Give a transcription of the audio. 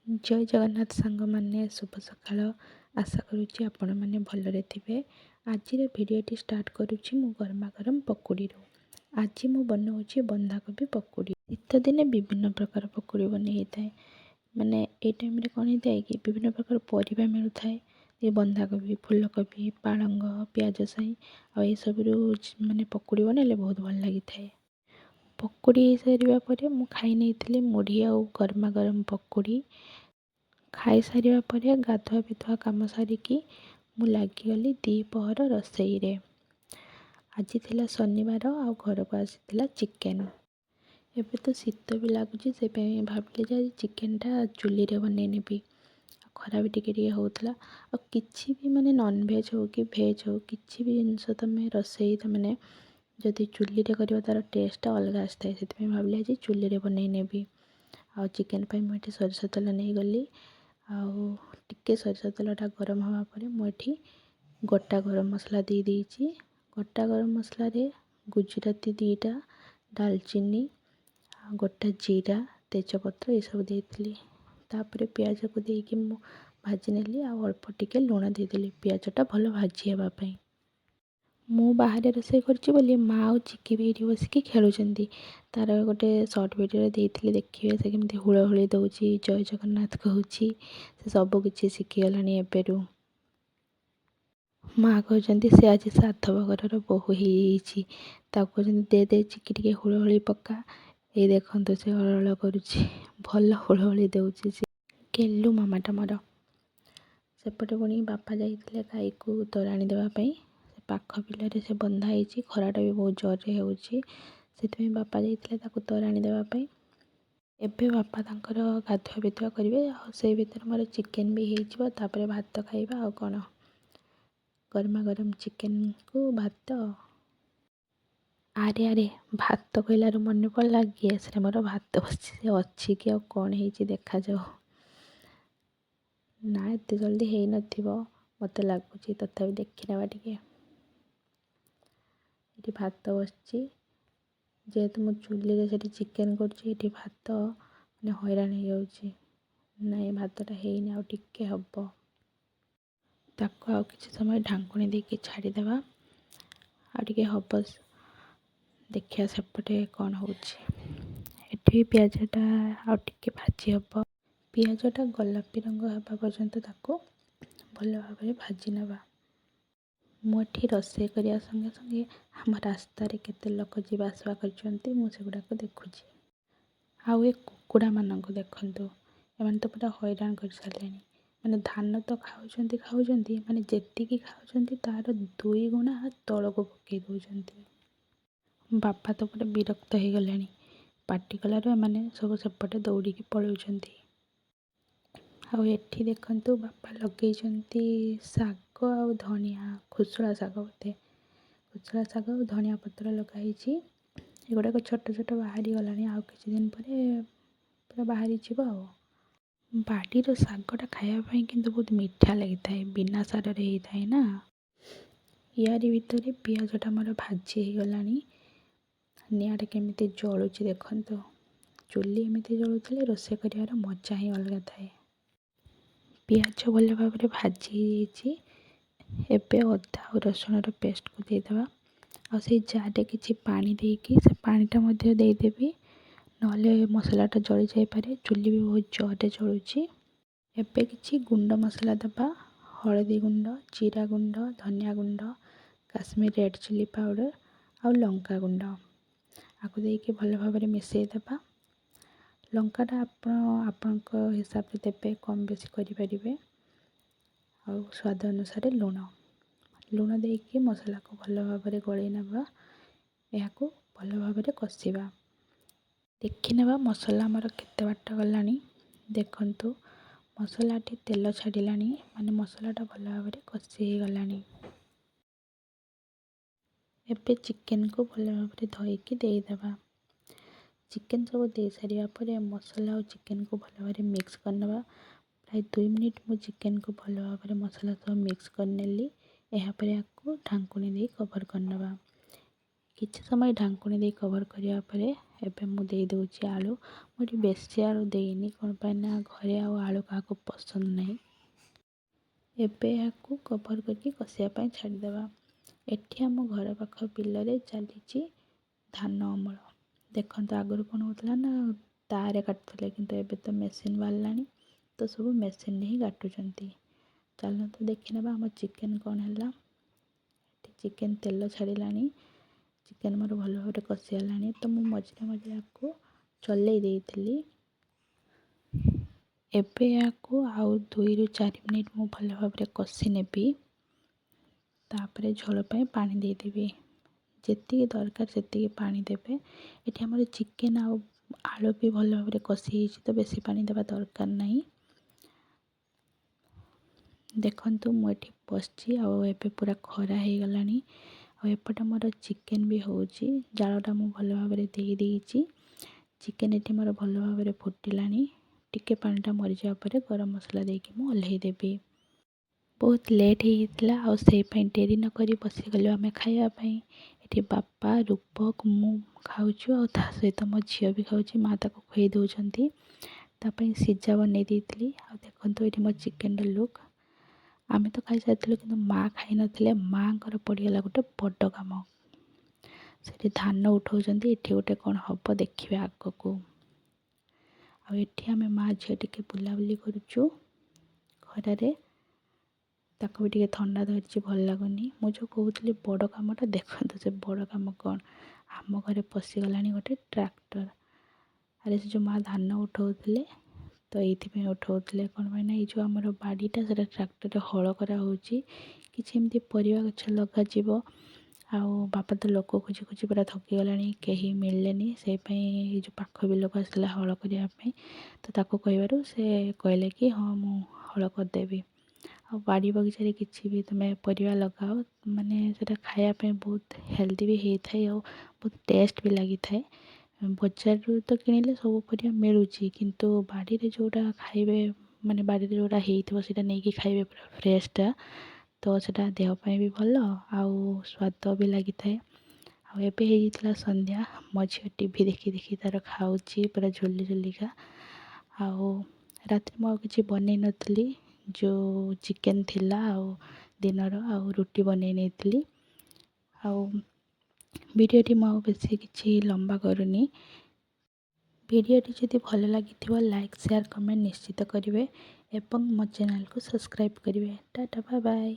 ଜୟ ଜଗନ୍ନାଥ ସାଙ୍ଗମାନେ, ଶୁଭ ସକାଳ। ଆଶା କରୁଛି ଆପଣମାନେ ଭଲରେ ଥିବେ। ଆଜିର ଭିଡ଼ିଓଟି ଷ୍ଟାର୍ଟ କରୁଛି ମୁଁ ଗରମା ଗରମ ପକୁଡ଼ିରୁ। ଆଜି ମୁଁ ବନାଉଛି ବନ୍ଧାକୋବି ପକୁଡ଼ି। ଶୀତ ଦିନେ ବିଭିନ୍ନ ପ୍ରକାର ପକୁଡ଼ି ବନେଇ ହେଇଥାଏ। ମାନେ ଏଇ ଟାଇମ୍ରେ କ'ଣ ହେଇଥାଏ କି ବିଭିନ୍ନ ପ୍ରକାର ପରିବା ମିଳୁଥାଏ, ଏ ବନ୍ଧାକୋବି, ଫୁଲକୋବି, ପାଳଙ୍ଗ, ପିଆଜ ସାଇଁ, ଆଉ ଏସବୁରୁ ମାନେ ପକୁଡ଼ି ବନେଇଲେ ବହୁତ ଭଲ ଲାଗିଥାଏ। ପକୁଡ଼ି ହେଇସାରିବା ପରେ ମୁଁ ଖାଇ ନେଇଥିଲି ମୁଢ଼ି ଆଉ ଗରମା ଗରମ ପକୁଡ଼ି। ଖାଇସାରିବା ପରେ ଗାଧୁଆ ପିଧୁଆ କାମ ସାରିକି ମୁଁ ଲାଗିଗଲି ଦ୍ୱିପହର ରୋଷେଇରେ। ଆଜି ଥିଲା ଶନିବାର ଆଉ ଘରକୁ ଆସିଥିଲା ଚିକେନ୍। ଏବେ ତ ଶୀତ ବି ଲାଗୁଛି, ସେ ପାଇଁ ଭାବିଲି ଯେ ଆଜି ଚିକେନ୍ଟା ଚୁଲିରେ ବନେଇ ନେବି। ଆଉ ଖରା ବି ଟିକେ ଟିକେ ହେଉଥିଲା। ଆଉ କିଛି ବି ମାନେ ନନଭେଜ୍ ହେଉ କି ଭେଜ୍ ହେଉ, କିଛି ବି ଜିନିଷ ତୁମେ ରୋଷେଇ ତୁମେ ଯଦି ଚୁଲିରେ କରିବ, ତା'ର ଟେଷ୍ଟଟା ଅଲଗା ଆସିଥାଏ। ସେଥିପାଇଁ ଭାବିଲି ଆଜି ଚୁଲିରେ ବନେଇ ନେବି। ଆଉ ଚିକେନ୍ ପାଇଁ ମୁଁ ଏଠି ସୋରିଷ ତେଲ ନେଇଗଲି। ଆଉ ଟିକେ ସୋରିଷ ତେଲଟା ଗରମ ହେବା ପରେ ମୁଁ ଏଠି ଗୋଟା ଗରମ ମସଲା ଦେଇଦେଇଛି। ଗୋଟା ଗରମ ମସଲାରେ ଗୁଜୁରାତି 2ଟା, ଡାଲଚିନି, ଆଉ ଗୋଟା ଜିରା, ତେଜପତ୍ର ଏସବୁ ଦେଇଥିଲି। ତାପରେ ପିଆଜକୁ ଦେଇକି ମୁଁ ଭାଜି ନେଲି ଆଉ ଅଳ୍ପ ଟିକେ ଲୁଣ ଦେଇଦେଲି ପିଆଜଟା ଭଲ ଭାଜି ହେବା ପାଇଁ। ମୁଁ ବାହାରେ ରୋଷେଇ କରୁଛି ବୋଲି ମା ଆଉ ଚିକି ବି ଏଇଠି ବସିକି ଖେଳୁଛନ୍ତି। ତା'ର ଗୋଟେ ସର୍ଟ ଭିଡ଼ିଓରେ ଦେଇଥିଲି, ଦେଖିବେ ସେ କେମିତି ହୁଳହୁଳି ଦେଉଛି, ଜୟ ଜଗନ୍ନାଥ କହୁଛି। ସେ ସବୁ କିଛି ଶିଖିଗଲାଣି ଏବେରୁ। ମା କହୁଛନ୍ତି ସେ ଆଜି ସାଧବ ଘରର ବୋହୂ ହେଇଯାଇଛି। ତାକୁ କହୁଛନ୍ତି, ଦେ ଦେ ଚିକି, ଟିକେ ହୁଳହୁଳି ପକା। ଏଇ ଦେଖନ୍ତୁ, ସେ ହଳ କରୁଛି, ଭଲ ହୁଳହୁଳି ଦେଉଛି ସେ। ଗେଲୁ ମାମାଟା ମୋର। ସେପଟେ ପୁଣି ବାପା ଯାଇଥିଲେ ଗାଈକୁ ତୋରାଣି ଦେବା ପାଇଁ। ସେ ପାଖ ବିଲରେ ସେ ବନ୍ଧା ହେଇଛି। ଖରାଟା ବି ବହୁତ ଜୋରରେ ହେଉଛି, ସେଥିପାଇଁ ବାପା ଯାଇଥିଲେ ତାକୁ ତୋରାଣି ଦେବା ପାଇଁ। ଏବେ ବାପା ତାଙ୍କର ଗାଧୁଆ ପିଧୁଆ କରିବେ ଆଉ ସେଇ ଭିତରେ ମୋର ଚିକେନ୍ ବି ହେଇଯିବ। ତାପରେ ଭାତ ଖାଇବା। ଆଉ କ'ଣ, ଗରମା ଗରମ ଚିକେନ୍କୁ ଭାତ। ଆରେ ଆରେ, ଭାତ କହିଲାରୁ ମନେ ପଡ଼ିଲା, ଗ୍ୟାସ୍ରେ ମୋର ଭାତ ବସିଛି। ସେ ଅଛି କି ଆଉ କ'ଣ ହେଇଛି ଦେଖାଯାଉ। ନା, ଏତେ ଜଲ୍ଦି ହେଇନଥିବ ମୋତେ ଲାଗୁଛି, ତଥାପି ଦେଖିନେବା ଟିକେ। ଏଠି ଭାତ ବସିଛି। ଯେହେତୁ ମୁଁ ଚୁଲିରେ ସେଠି ଚିକେନ୍ କରୁଛି, ଏଠି ଭାତ ମାନେ ହଇରାଣ ହେଇଯାଉଛି। ନାଇଁ, ଭାତଟା ହେଇନି, ଆଉ ଟିକେ ହେବ। ତାକୁ ଆଉ କିଛି ସମୟ ଢାଙ୍କୁଣୀ ଦେଇକି ଛାଡ଼ିଦେବା, ଆଉ ଟିକେ ହେବ। ଦେଖିବା ସେପଟେ କ'ଣ ହେଉଛି। ଏଠି ପିଆଜଟା ଆଉ ଟିକେ ଭାଜି ହେବ। ପିଆଜଟା ଗୋଲାପୀ ରଙ୍ଗ ହେବା ପର୍ଯ୍ୟନ୍ତ ତାକୁ ଭଲ ଭାବରେ ଭାଜି ନେବା। ମୁଁ ଏଠି ରୋଷେଇ କରିବା ସଙ୍ଗେ ସଙ୍ଗେ ଆମ ରାସ୍ତାରେ କେତେ ଲୋକ ଯିବା ଆସିବା କରୁଛନ୍ତି, ମୁଁ ସେଗୁଡ଼ାକ ଦେଖୁଛି। ଆଉ ଏ କୁକୁଡ଼ାମାନଙ୍କୁ ଦେଖନ୍ତୁ, ଏମାନେ ତ ପୁରା ହଇରାଣ କରିସାରିଲେଣି। ମାନେ ଧାନ ତ ଖାଉଛନ୍ତି ଖାଉଛନ୍ତି, ମାନେ ଯେତିକି ଖାଉଛନ୍ତି ତା'ର ଦୁଇ ଗୁଣା ତଳକୁ ପକାଇ ଦେଉଛନ୍ତି। ବାପା ତ ପୁରା ବିରକ୍ତ ହେଇଗଲେଣି। ପାଟି କଲାରୁ ଏମାନେ ସବୁ ସେପଟେ ଦୌଡ଼ିକି ପଳାଉଛନ୍ତି। ଆଉ ଏଠି ଦେଖନ୍ତୁ, ବାପା ଲଗେଇଛନ୍ତି ଶାଗ ଆଉ ଧନିଆ, ଖୁସଲା ଶାଗ ବୋଧେ। ଖୁସଲା ଶାଗ ଆଉ ଧନିଆ ପତ୍ର ଲଗା ହେଇଛି। ଏଗୁଡ଼ାକ ଛୋଟ ଛୋଟ ବାହାରି ଗଲାଣି, ଆଉ କିଛି ଦିନ ପରେ ପୁରା ବାହାରିଯିବ। ଆଉ ବାଡ଼ିର ଶାଗଟା ଖାଇବା ପାଇଁ କିନ୍ତୁ ବହୁତ ମିଠା ଲାଗିଥାଏ, ବିନା ସାରରେ ହେଇଥାଏ ନା। ୟାରି ଭିତରେ ପିଆଜଟା ମୋର ଭାଜି ହେଇଗଲାଣି। ନିଆଁଟା କେମିତି ଜଳୁଛି ଦେଖନ୍ତୁ। ଚୁଲି ଏମିତି ଜଳୁଥିଲେ ରୋଷେଇ କରିବାର ମଜା ହିଁ ଅଲଗା ଥାଏ। ପିଆଜ ଭଲ ଭାବରେ ଭାଜି ହେଇଯାଇଛି। ଏବେ ଅଦା ଆଉ ରସୁଣର ପେଷ୍ଟକୁ ଦେଇଦେବା। ଆଉ ସେଇ ଜାର୍ରେ କିଛି ପାଣି ଦେଇକି ସେ ପାଣିଟା ମଧ୍ୟ ଦେଇଦେବି, ନହେଲେ ମସଲାଟା ଜଳି ଯାଇପାରେ। ଚୁଲି ବି ବହୁତ ଜୋରରେ ଜଳୁଛି। ଏବେ କିଛି ଗୁଣ୍ଡ ମସଲା ଦେବା। ହଳଦୀ ଗୁଣ୍ଡ, ଜିରା ଗୁଣ୍ଡ, ଧନିଆ ଗୁଣ୍ଡ, କାଶ୍ମୀର ରେଡ଼୍ ଚିଲି ପାଉଡ଼ର ଆଉ ଲଙ୍କା ଗୁଣ୍ଡ। ଆକୁ ଦେଇକି ଭଲ ଭାବରେ ମିଶାଇ ଦେବା। ଲଙ୍କାଟା ଆପଣ ଆପଣଙ୍କ ହିସାବରେ ଦେବେ, କମ୍ ବେଶୀ କରିପାରିବେ। ଆଉ ସ୍ୱାଦ ଅନୁସାରେ ଲୁଣ। ଲୁଣ ଦେଇକି ମସଲାକୁ ଭଲ ଭାବରେ ଗୋଳେଇ ନେବା। ଏହାକୁ ଭଲ ଭାବରେ କଷିବା। ଦେଖିନେବା ମସଲା ଆମର କେତେ ବାଟ ଗଲାଣି। ଦେଖନ୍ତୁ, ମସଲାଟି ତେଲ ଛାଡ଼ିଲାଣି, ମାନେ ମସଲାଟା ଭଲ ଭାବରେ କଷି ହେଇଗଲାଣି। ଏବେ ଚିକେନକୁ ଭଲ ଭାବରେ ଧୋଇକି ଦେଇଦେବା। ଚିକେନ୍ ସବୁ ଦେଇସାରିବା ପରେ ମସଲା ଆଉ ଚିକେନକୁ ଭଲ ଭାବରେ ମିକ୍ସ କରିନେବା। ପ୍ରାୟ 2 ମିନିଟ୍ ମୁଁ ଚିକେନକୁ ଭଲ ଭାବରେ ମସଲା ସହ ମିକ୍ସ କରିନେଲି। ଏହାପରେ ଏହାକୁ ଢାଙ୍କୁଣୀ ଦେଇ କଭର୍ କରିନେବା। କିଛି ସମୟ ଢାଙ୍କୁଣୀ ଦେଇ କଭର୍ କରିବା ପରେ ଏବେ ମୁଁ ଦେଇଦେଉଛି ଆଳୁ। ମୁଁ ଏଠି ବେଶୀ ଆଳୁ ଦେଇନି, କ'ଣ ପାଇଁ ନା ଘରେ ଆଉ ଆଳୁ କାହାକୁ ପସନ୍ଦ ନାହିଁ। ଏବେ ଏହାକୁ କଭର୍ କରିକି କଷିବା ପାଇଁ ଛାଡ଼ିଦେବା। ଏଠି ଆମ ଘର ପାଖ ବିଲରେ ଚାଲିଛି ଧାନ ଅମଳ। ଦେଖନ୍ତୁ, ଆଗରୁ କ'ଣ ହେଉଥିଲା ନା ତାରେ କାଟୁଥିଲେ, କିନ୍ତୁ ଏବେ ତ ମେସିନ୍ ବାହାରିଲାଣି, ତ ସବୁ ମେସିନ୍ରେ ହିଁ କାଟୁଛନ୍ତି। ଚାଲନ୍ତୁ ଦେଖିନେବା ଆମ ଚିକେନ୍ କ'ଣ ହେଲା। ଏଠି ଚିକେନ୍ ତେଲ ଛାଡ଼ିଲାଣି, ଚିକେନ୍ ମୋର ଭଲ ଭାବରେ କଷିଗଲାଣି। ତ ମୁଁ ମଝିରେ ମଝିରେ ଆକୁ ଚଲେଇ ଦେଇଥିଲି। ଏବେ ଏହାକୁ ଆଉ 2ରୁ 4 ମିନିଟ୍ ମୁଁ ଭଲ ଭାବରେ କଷି ନେବି। ତାପରେ ଝୋଳ ପାଇଁ ପାଣି ଦେଇଦେବି। ଯେତିକି ଦରକାର ସେତିକି ପାଣି ଦେବେ। ଏଠି ଆମର ଚିକେନ୍ ଆଉ ଆଳୁ ବି ଭଲ ଭାବରେ କଷି ହେଇଛି, ତ ବେଶୀ ପାଣି ଦେବା ଦରକାର ନାହିଁ। ଦେଖନ୍ତୁ, ମୁଁ ଏଠି ବସିଛି ଆଉ ଏବେ ପୁରା ଖରା ହେଇଗଲାଣି ଆଉ ଏପଟେ ମୋର ଚିକେନ୍ ବି ହେଉଛି। ଜାଳଟା ମୁଁ ଭଲ ଭାବରେ ଦେଇଦେଇଛି। ଚିକେନ୍ ଏଠି ମୋର ଭଲ ଭାବରେ ଫୁଟିଲାଣି। ଟିକେ ପାଣିଟା ମରିଯିବା ପରେ ଗରମ ମସଲା ଦେଇକି ମୁଁ ଓହ୍ଲେଇ ଦେବି। ବହୁତ ଲେଟ୍ ହେଇଯାଇଥିଲା ଆଉ ସେଇ ପାଇଁ ଡେରି ନକରି ବସିଗଲୁ ଆମେ ଖାଇବା ପାଇଁ। ଏଠି ବାପା, ରୂପକ, ମୁଁ ଖାଉଛୁ ଆଉ ତା ସହିତ ମୋ ଝିଅ ବି ଖାଉଛି। ମା ତାକୁ ଖୁଆଇ ଦେଉଛନ୍ତି। ତା ପାଇଁ ସିଝା ବନେଇ ଦେଇଥିଲି। ଆଉ ଦେଖନ୍ତୁ ଏଇଠି ମୋ ଚିକେନ୍ର ଲୁକ୍। ଆମେ ତ ଖାଇସାରିଥିଲୁ, କିନ୍ତୁ ମା ଖାଇନଥିଲେ। ମାଆଙ୍କର ପଡ଼ିଗଲା ଗୋଟେ ବଡ଼ କାମ। ସେଠି ଧାନ ଉଠାଉଛନ୍ତି, ଏଠି ଗୋଟେ କ'ଣ ହେବ ଦେଖିବେ ଆଗକୁ। ଆଉ ଏଠି ଆମେ ମା ଝିଅ ଟିକେ ବୁଲାବୁଲି କରୁଛୁ ଖରାରେ। ତାକୁ ବି ଟିକେ ଥଣ୍ଡା ଧରିଛି, ଭଲ ଲାଗୁନି। ମୁଁ ଯେଉଁ କହୁଥିଲି ବଡ଼ କାମଟା, ଦେଖନ୍ତୁ ସେ ବଡ଼ କାମ କ'ଣ। ଆମ ଘରେ ପଶିଗଲାଣି ଗୋଟେ ଟ୍ରାକ୍ଟର। ଆରେ, ସେ ଯେଉଁ ମା ଧାନ ଉଠାଉଥିଲେ ତ ଏଇଥିପାଇଁ ଉଠାଉଥିଲେ, କ'ଣ ପାଇଁ ନା ଏଇ ଯେଉଁ ଆମର ବାଡ଼ିଟା, ସେଇଟା ଟ୍ରାକ୍ଟରରେ ହଳ କରାହେଉଛି। କିଛି ଏମିତି ପରିବା ଗଛ ଲଗାଯିବ। ଆଉ ବାପା ତ ଲୋକ ଖୋଜି ଖୋଜି ପୁରା ଥକିଗଲାଣି, କେହି ମିଳିଲେନି। ସେଇ ପାଇଁ ଏଇ ଯେଉଁ ପାଖ ବିଲକୁ ଆସିଥିଲା ହଳ କରିବା ପାଇଁ, ତ ତାକୁ କହିବାରୁ ସେ କହିଲେ କି ହଁ, ମୁଁ ହଳ କରିଦେବି। ଆଉ ବାଡ଼ି ବଗିଚାରେ କିଛି ବି ତୁମେ ପରିବା ଲଗାଅ, ମାନେ ସେଇଟା ଖାଇବା ପାଇଁ ବହୁତ ହେଲ୍ଦି ବି ହେଇଥାଏ ଆଉ ବହୁତ ଟେଷ୍ଟ ବି ଲାଗିଥାଏ। ବଜାରରୁ ତ କିଣିଲେ ସବୁ ପରିବା ମିଳୁଛି, କିନ୍ତୁ ବାଡ଼ିରେ ଯେଉଁଟା ଖାଇବେ, ମାନେ ବାଡ଼ିରେ ଯେଉଁଟା ହେଇଥିବ ସେଇଟା ନେଇକି ଖାଇବେ ପୁରା ଫ୍ରେଶଟା, ତ ସେଇଟା ଦେହ ପାଇଁ ବି ଭଲ ଆଉ ସ୍ୱାଦ ବି ଲାଗିଥାଏ। ଆଉ ଏବେ ହେଇଯାଇଥିଲା ସନ୍ଧ୍ୟା। ମୋ ଝିଅ ଟିଭି ଦେଖି ଦେଖି ତା'ର ଖାଉଛି ପୁରା ଝୁଲି ଝୁଲିକା। ଆଉ ରାତିରେ ମୁଁ ଆଉ କିଛି ବନେଇ ନଥିଲି। ଯେଉଁ ଚିକେନ୍ ଥିଲା ଆଉ ଦିନର, ଆଉ ରୁଟି ବନେଇ ନେଇଥିଲି। ଆଉ ଭିଡ଼ିଓଟି ମୁଁ ଆଉ ବେଶୀ କିଛି ଲମ୍ବା କରୁନି। ଭିଡ଼ିଓଟି ଯଦି ଭଲ ଲାଗିଥିବ, ଲାଇକ୍, ସେୟାର, କମେଣ୍ଟ ନିଶ୍ଚିତ କରିବେ ଏବଂ ମୋ ଚ୍ୟାନେଲକୁ ସବସ୍କ୍ରାଇବ୍ କରିବେ। Tata, bye bye.